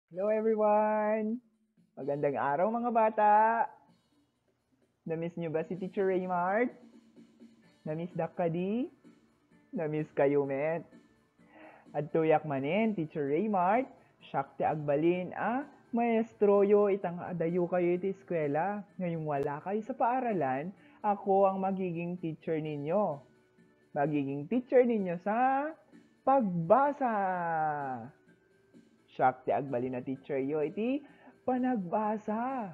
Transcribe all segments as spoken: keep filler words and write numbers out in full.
Hello everyone! Magandang araw mga bata! Na-miss nyo ba si Teacher Raymart? Na-miss dak kadi? Na-miss kayo met? Adtoyak manen, Teacher Raymart, siak ti agbalin a maestroyo ita nga adayo kayo iti eskwela. Ngayong wala kayo sa paaralan, ako ang magiging teacher ninyo. Magiging teacher ninyo sa pagbasa. Siak ti agbalin a teacher yo iti panagbasa.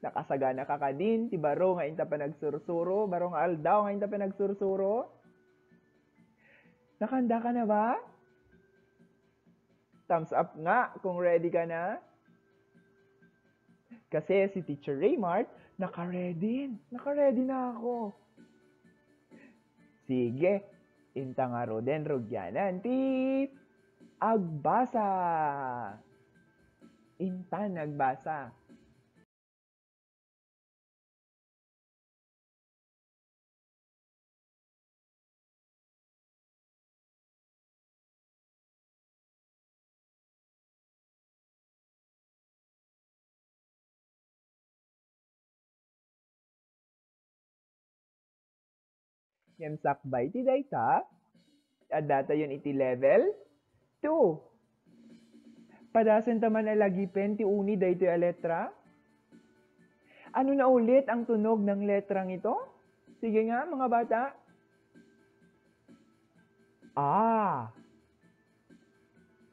Nakasagana ka kadin ti baro nga inta panagsursuro, baro nga aldaw nga inta panagsursuro? Nakanda ka na ba? Thumbs up nga kung ready ka na. Kasi si Teacher Raymart, naka-ready. Naka-ready na ako. Sige, inta ngaruden rugianan ti agbasa. Intan agbasa. Ngem sakbay ti dayta, addatayon iti level two. Padasenta man a lagipen ti uni daytoy a letra. Ano na ulit ang tunog ng letrang ito? Sige nga, mga bata. A.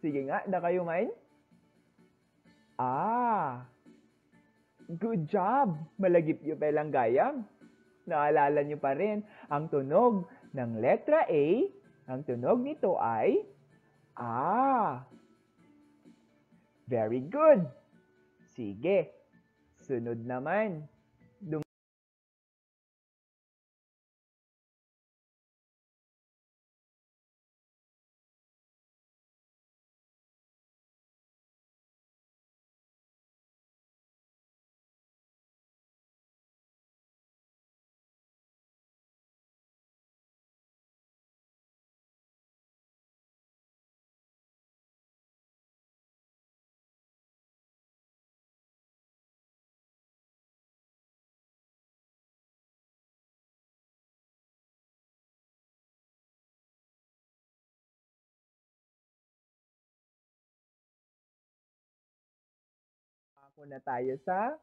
Sige nga, dakayo man. A. Good job! Malagipyo pay lang gayam. Naalala niyo pa rin, ang tunog ng letra A, ang tunog nito ay A. Very good! Sige, sunod naman. Dum- Ako na tayo sa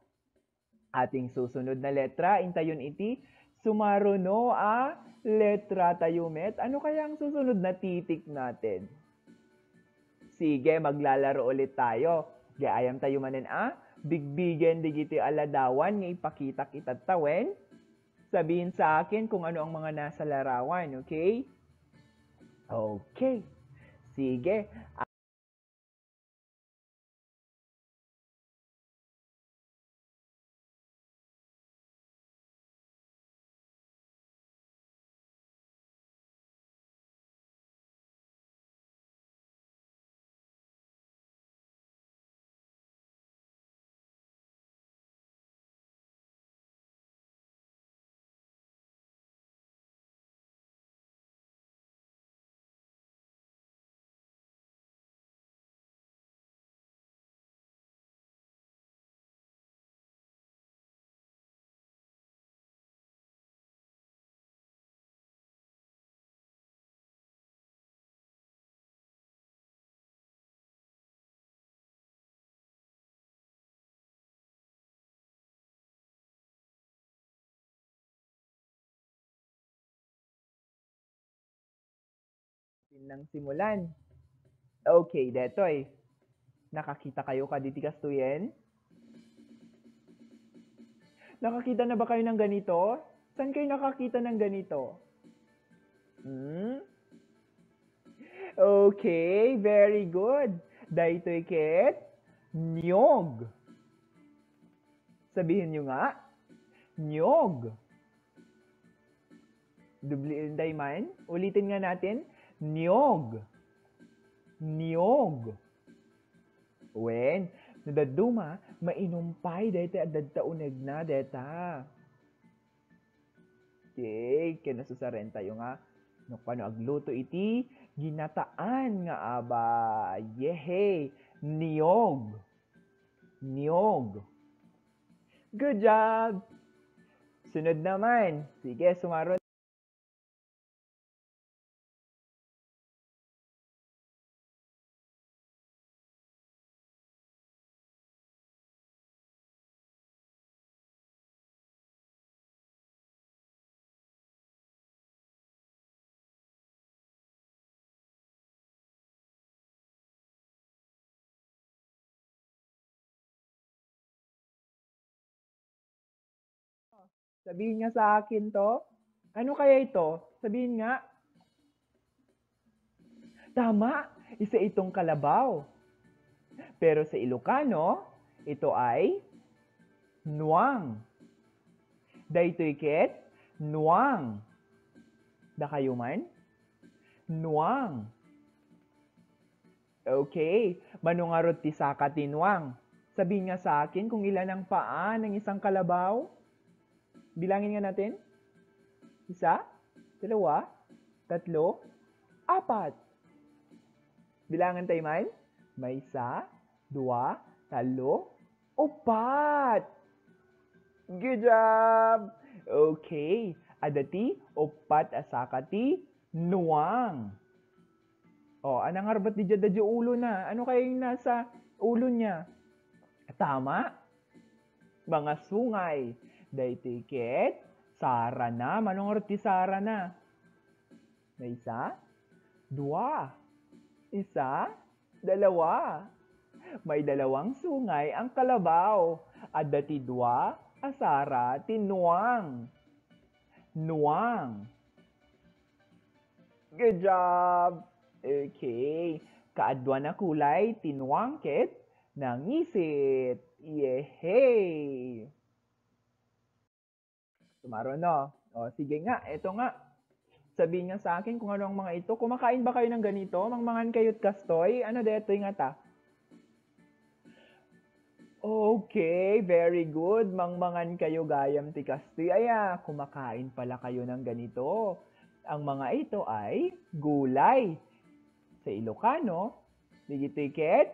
ating susunod na letra. Intayon iti sumaruno a letra tayo met. Ano kaya ang susunod na titik natin? Sige, maglalaro ulit tayo. Gayam tayo manen a bigbigen digiti aladawan nga ipakitak itattawen. Sabihin sa akin kung ano ang mga nasa larawan, okay? Okay. Sige. Nang simulan. Okay, detoy. Nakakita kayo kaditi kastoyen? Nakakita na ba kayo ng ganito? Saan kayo nakakita ng ganito? Hmm? Okay, very good. Daytoy ket niyog. Sabihin nyo nga, niyog. Dubli inday man. Ulitin nga natin, niyog. Niyog. Wen, no dadduma, mainom pay daytoy a dadta unegna deta. Okay, ken nasusaren tayo nga No kano agluto iti ginataan nga aba. Yehey! Niyog. Niyog. Good job! Sunod naman. Sige, sumaron. Sabihin nga sa akin to. Ano kaya ito? Sabihin nga. Tama, isa itong kalabaw. Pero sa Ilocano, ito ay nuang. Daytoy ket nuang. Dakayo man? Nuang. Okay. Mano ngarud ti saka ti nuang? Sabihin nga sa akin kung ilan ang paa ng isang kalabaw. Bilangin nga natin. Isa, dalawa, tatlo, apat. Bilangan tayo man. May isa, dua, talo, upat. Good job! Okay. Adda ti upat a saka ti nuang. O, ano nga rubat di dya, dadyo ulo na? Ano kaya yung nasa ulo niya? Tama. Mga sungay. Daytoy ket, sara na. Mano nga rubat ti sara na? May isa? Dua. Isa? Dalawa. May dalawang sungay ang kalabaw. Adda ti dua a sara ti nuang. Nuang. Good job! Okay. Kaaduan a kulay ti nuang ket nangisit. Yehey! Sumaron, no? O, sige nga, eto nga. Sabihin nga sa akin kung ano ang mga ito. Kumakain ba kayo ng ganito? Mangmangan kayo't kastoy? Ano detoy nga ta? Okay, very good. Mangmangan kayo gayam ti kastoy. Aya, kumakain pala kayo ng ganito. Ang mga ito ay gulay. Sa Ilocano, digitoy ket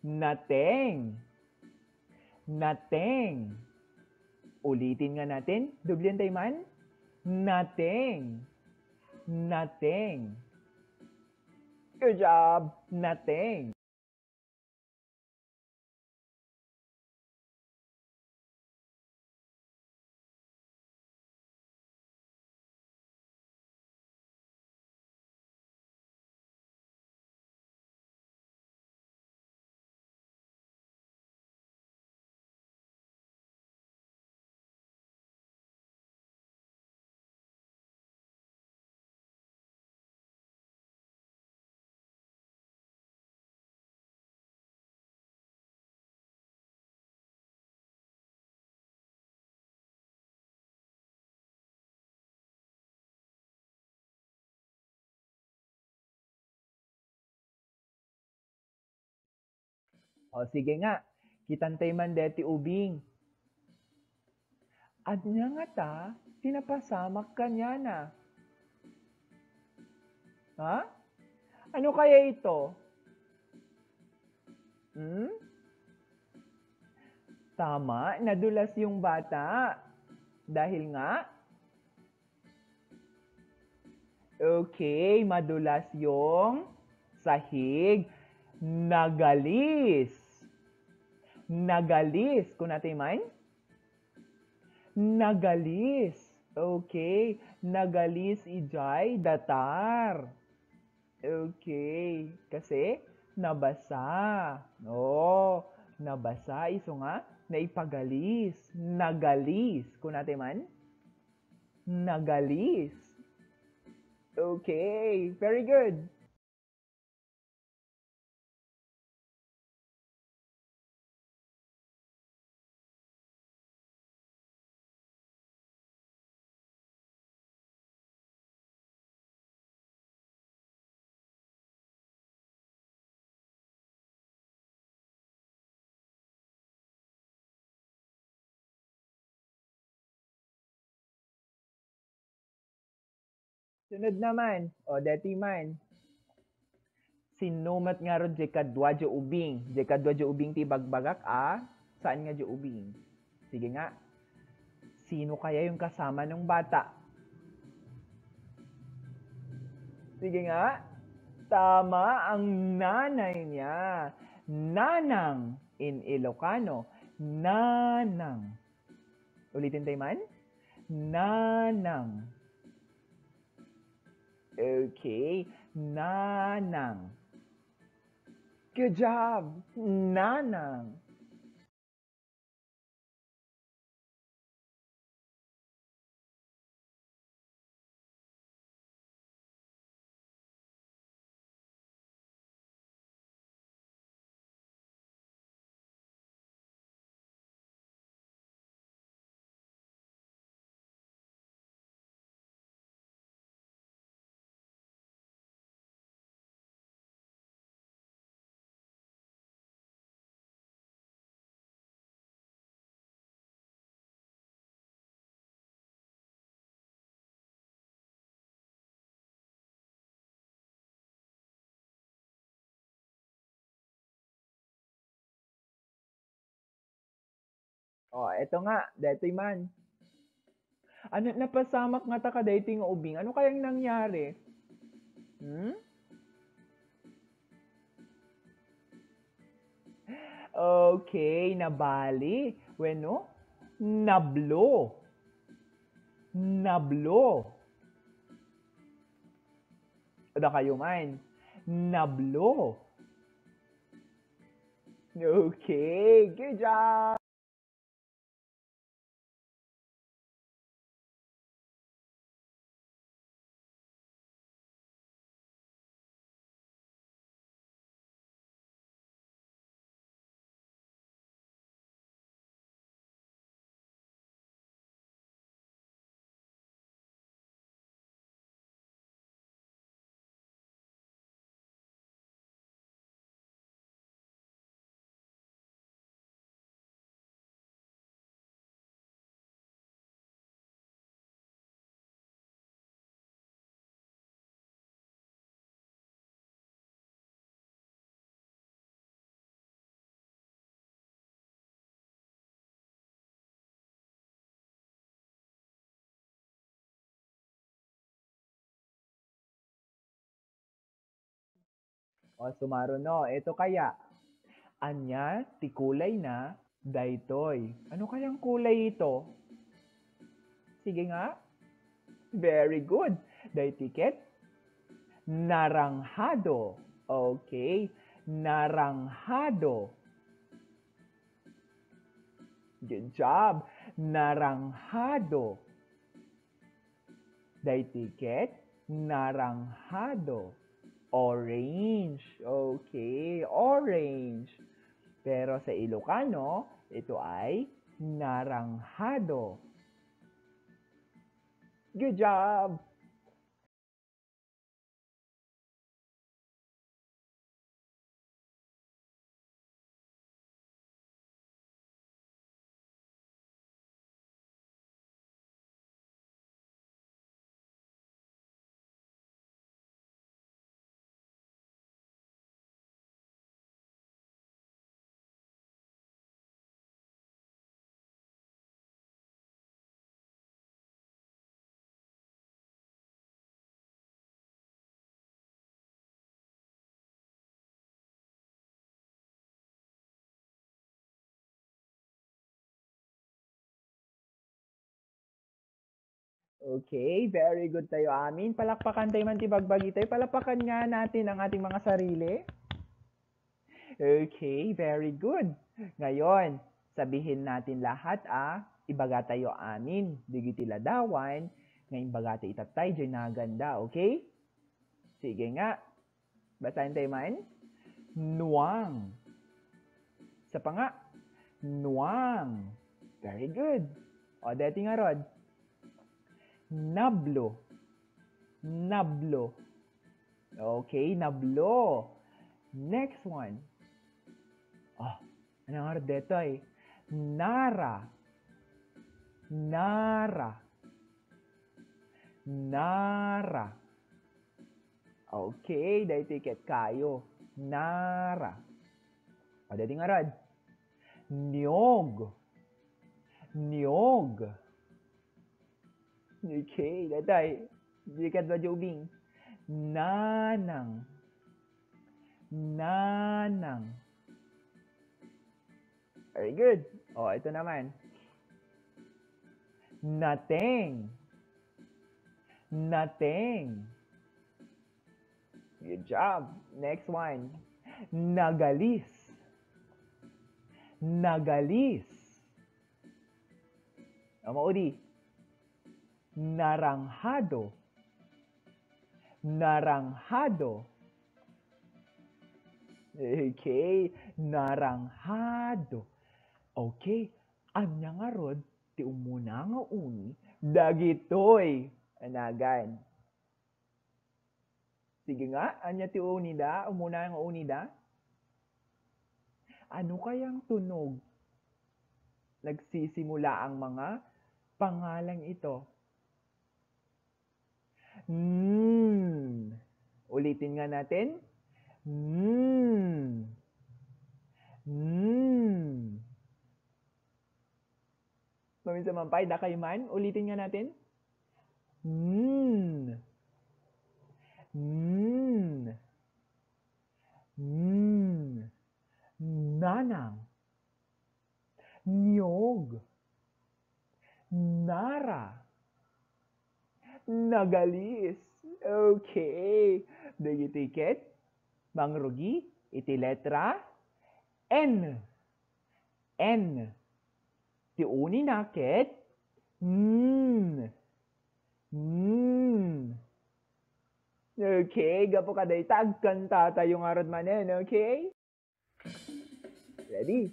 nateng. Nateng. Ulitin nga natin. Dublian tayo man. Nateng. Nateng. Good job. Nateng. O, sige nga. Kitantay man deti ubing. Ania ngata ti napasamak kaniana? Ha? Ano kaya ito? Hmm? Tama, nadulas yung bata. Dahil nga, okay, madulas yung sahig. Nagalis. Nagalis. Kunatay man? Nagalis. Okay. Nagalis idiay datar. Okay. Kasi nabasa. Oh, nabasa isu nga naipagalis. Nagalis. Kunatay man? Nagalis. Okay, very good. Sunod naman. O, deti man. Sino met ngarud diay kadua diay ubing? Diay kadua diay ubing ti ibagbagak a saan nga diay ubing. Sige nga. Sino kaya yung kasama ng bata? Sige nga. Tama ang nanay niya. Nanang in Ilocano. Nanang. Ulitin tayo man. Nanang. Okay. Nanang. Good job. Nanang. Oh, eto nga, detoy man. Ano, napasamak nga ta kadaytoy nga ubing? Ano kayang nangyari? Hmm? Okay, nabali. Wenno, nablo. Nablo. Ada kayo man. Nablo. Okay, good job. O, sumaro no. Ito kaya. Ania ti kulay na daytoy? Ano kayang kulay ito? Sige nga. Very good. Daytoy ket naranghado. Okay. Naranghado. Good job. Naranghado. Daytoy ket naranghado. Orange. Okay, orange. Pero sa Ilocano, ito ay naranghado. Good job! Okay, very good tayo amin. Palakpakan tayo man ti bagbagi tayo. Palakpakan nga natin ang ating mga sarili. Okay, very good. Ngayon, sabihin natin lahat, ah, ibaga tayo amin, digiti ladawan, nga imbaga tayo itatay, diay naganda, okay? Sige nga. Basahin tayo man. Nuang. Sa pa nga. Nuang. Very good. O, deti nga rod. Nablo. Nablo. Okay, nablo. Next one. Oh, ano nga detoy? Nara. Nara. Nara. Okay, daytoy ket kayo. Nara. O, daytoy ngarud. Niog. Niog. Okay, daytoy. Di kadua, Jobing. Nanang. Nanang. Very good. O, ito naman. Nateng. Nateng. Good job. Next one. Nagalis. Nagalis. O, maudi. Naranghado. Naranghado. Okay. Naranghado. Okay. Ania ngarud ti umuna nga uni dagitoy a nagan? Sige nga, ania ti unida? Umuna nga unida? Ano kayang tunog nagsisimula ang mga pangalang ito? Mm. Ulitin nga natin. Mm. Mm. Maminsan man pay, dakayo man. Ulitin nga natin. Mm. Mm. Mm. Nanang. Niog. Nara. Nagalis. Okay. Dagiti ket mangrugi iti letra N. N. Ti unina ket N. N. Okay, gapu kadayta, agkantatayo ngarud manen, okay? Ready?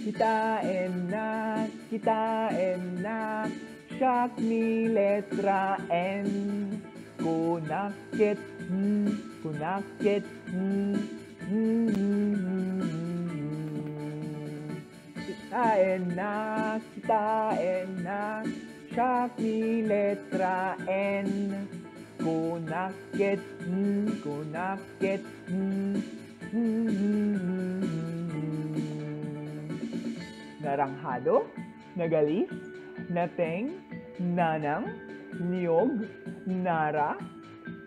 Kitaennak, kitaennak, siak ni letra N. Kunak ket, mm, kunak ket, mm, mm, mm, mm, mm. Kitaennak, kitaennak, siak ni letra N. Kunak ket, mm, kunak ket, mm, mm, mm, mm, mm. Naranghado, nagalis, nateng, nanang, niog, nara,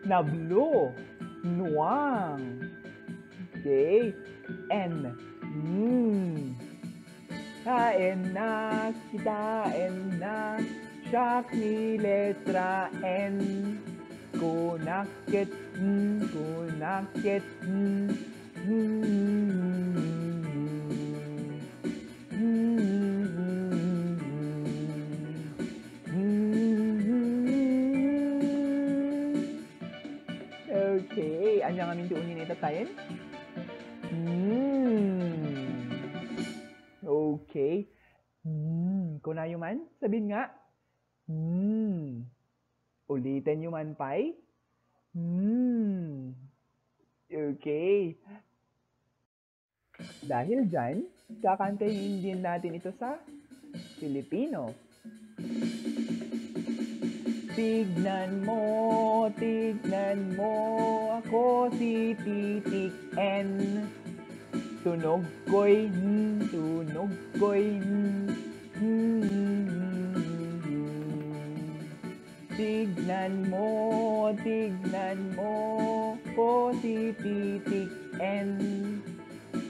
nablo, nuang. Okay. N. Mm. Kitaennak, kitaennak, siak ni letra N. Kunak ket, mm, kunak ket, mm, mm, mm, mm, mm. Mm, mm, mm, mm. Mm, mm, mm, mm. Okay. Ania ngamin ti unina ita tayen? Mm. Okay. Mm. Kunayo man, sabin nga. Mm. Ulitenyo man pay. Mm. Okay. Dahil dyan, kakantahin din natin ito sa Filipino. Tignan mo, tignan mo, ako si Titik N. Tunog ko'y, hmm, tunog ko'y, hmm, hmm, hmm, hmm, hmm. Tignan mo, tignan mo, ko si Titik N.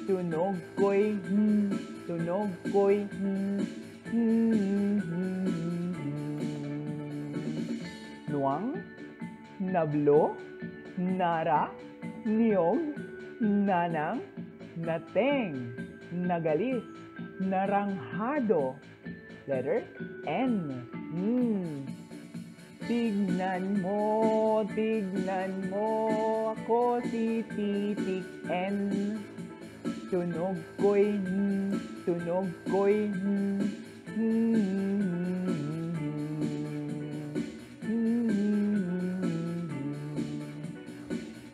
Tunog ko'y, hmm, tunog ko'y, hmm, hmm, hmm, hmm, hmm, hmm. Nuang, nablo, nara, niog, nanang, nateng, nagalis, naranghado. Letter N. Hmm. Tignan mo, tignan mo, ako si Titik N. Tunog ko'y, hmm, tunog ko'y, hmm, hmm, hmm, hmm,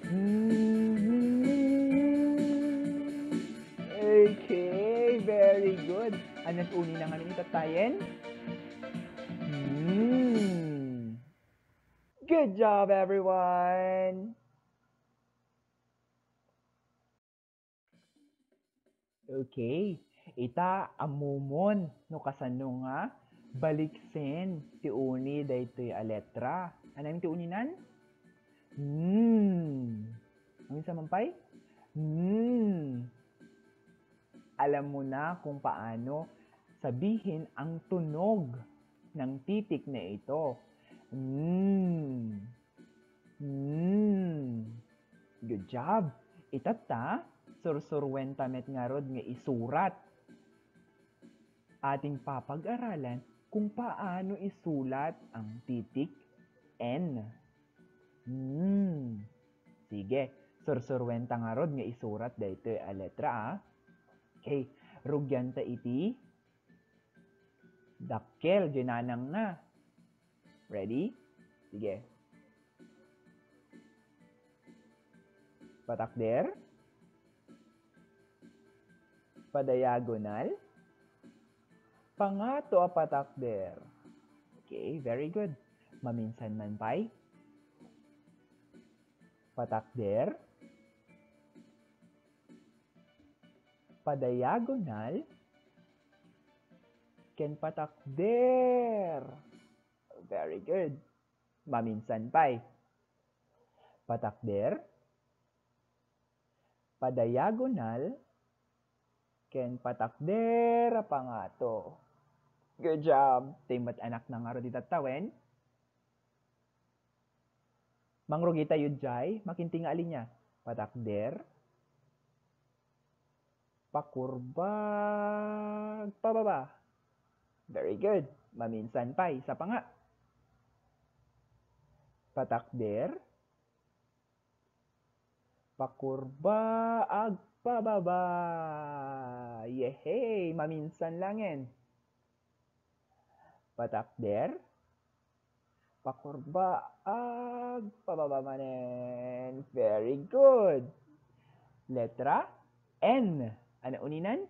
hmm. Okay, very good. Ania ti unina ngamin ita tayen? Good job, everyone! Okay. Ita, ammomon no kasano nga baliksen ti uni daytoy a letra. Ania ti uninan? Hmm. Maminsan man pay? Hmm. Alam mo na kung paano sabihin ang tunog ng titik na ito. Hmm. Hmm. Good job. Itatta, sursuruenta met ngarud nga isurat. Ating papag-aralan kung paano isulat ang titik N. Hmm. Sige, sursuruenta ngarud nga isurat daytoy a letra, ah. Okay, rugianta iti dakkel, dinanang na. Ready? Sige. Patakder. Padiagonal. Pangato a patakder. Okay, very good. Maminsan man pay. Patakder. Padiagonal. Ken patakder. Very good. Maminsan pay. Patakder, padiagonal, ken patakder a pangato. Good job! Tay met anak na ngarud itatta wen. Mangrugitayo jay, makinting nga alinya. Patakder, pakurbag, pababa. Very good. Maminsan pay, isa pa nga. Patakder, pakurba, agpababa. Yehey! Maminsan laengen. Patakder, pakurba, agpababa manen. Very good. Letra N. Ania uninan?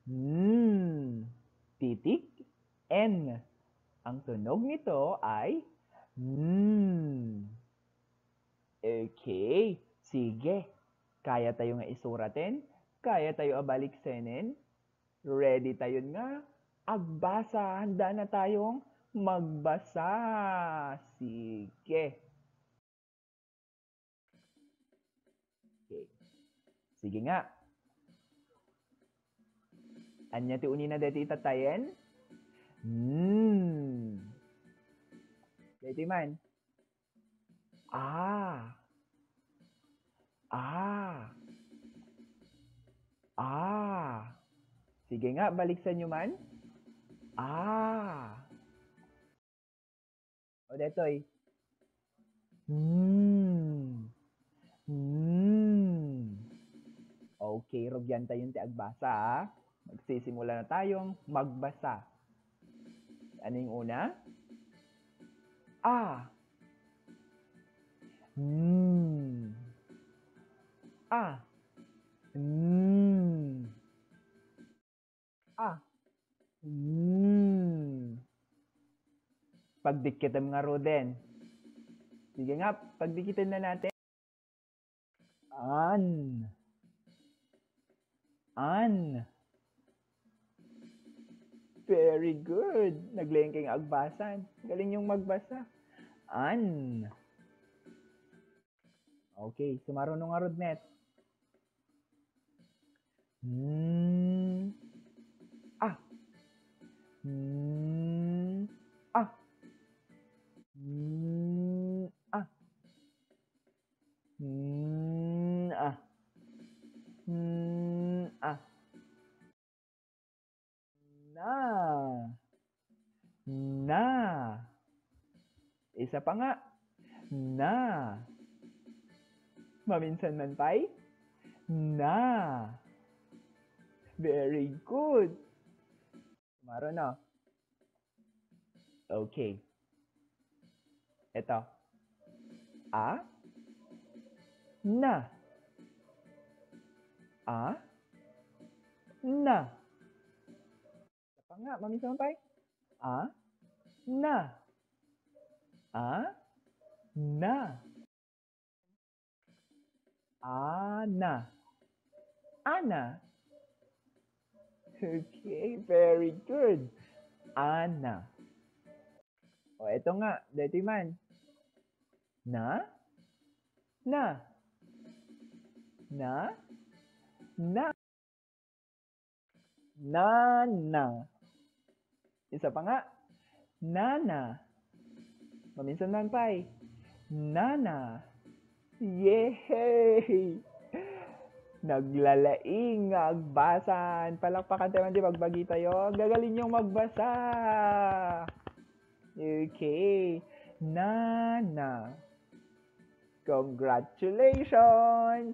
N. Titik N. Ang tunog nito ay N. Okay. Sige. Kaya tayo nga isuraten? Kaya tayo a baliksenen? Ready tayon nga agbasa? Handa na tayong magbasa. Sige. Okay. Sige nga. Ania ti unina deti itatayen? Hmm. Deti man. Ah. Ah. Ah. Sige nga, baliksan nyo man. Ah. O, detoy. Hmm. Hmm. Okay, rugyan tayo ti agbasa, ah. Magsisimula na tayong magbasa. Ano yung una? A. Hmm. A. Hmm. A. Hmm. Pagdikkitem ngaruden. Sige nga, pagdikkitem na natin. An. An. Very good. Naglaeng kay nga agbasan. Galing yung magbasa. An. Okay, sumaruno ngarud met. Hmm. A. Hmm. A. Hmm. A. Hmm. A. Hmm. A. Na. Na. Isa pa nga. Na. Maminsan man pay. Na. Very good. Sumaruno. Okay. Ito. A. Na. A. Na. Isa pa nga, maminsan man pay. A. Na. A. Na. Ana. Ana. Okay, very good. Ana. O, eto nga, deti man. Na? Na. Na? Na. Nana. Isa pa nga. Nana. Maminsan man pay. Nana. Yehey! Naglalaing nga agbasan. Palakpakan tayo man ti bagbagi tayo. Gagaling yung magbasa. Okay. Nana. Congratulations!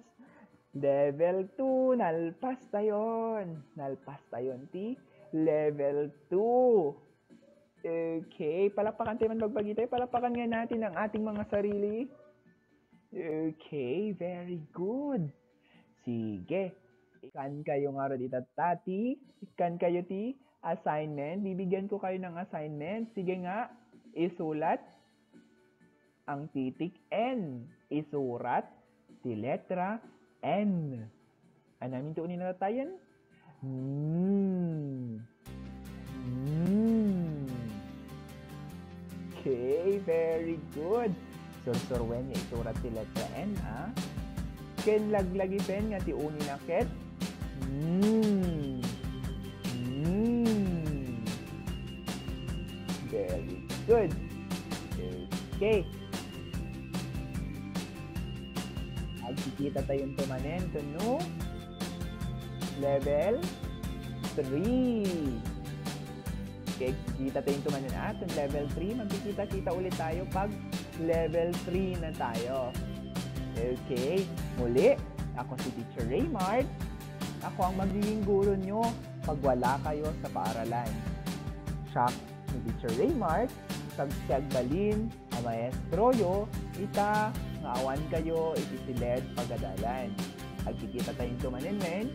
Level two, nalpas tayon. Nalpas tayon ti level two. Okay, palakpakan tayo man bagbagi tayo. Palakpakan nga natin ang ating mga sarili. Okay, very good. Sige. Ikkan kayo ngarud ita, tati. Ikkan kayo ti assignment. Bibigyan ko kayo ng assignment. Sige nga, isulat ang titik N. Isurat ti letra N. Anamin ti unay nga tayen? Mm. Mm. Okay, very good. Sursurwen nga isurat ti letra N, ha? Ken laglagipen nga ti unay na ket. Mm. Mm. Very good. Okay. Agkikita tayo to manen, to no? Level three. Okay, kita tayo to manen aton level three. Magkikita-kita ulit tayo pag level three na tayo. Okay, muli, ako si Teacher Raymart. Ako ang magiging guro nyo pag wala kayo sa paaralan. Siak ni Teacher Raymart, kag ti agbalin a maestroyo, ita nga awan kayo iti siled pagadalan. Agkikita tayo to manen, men.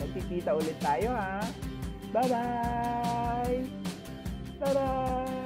Magkikita ulit tayo, ha? Bye-bye! Bye-bye!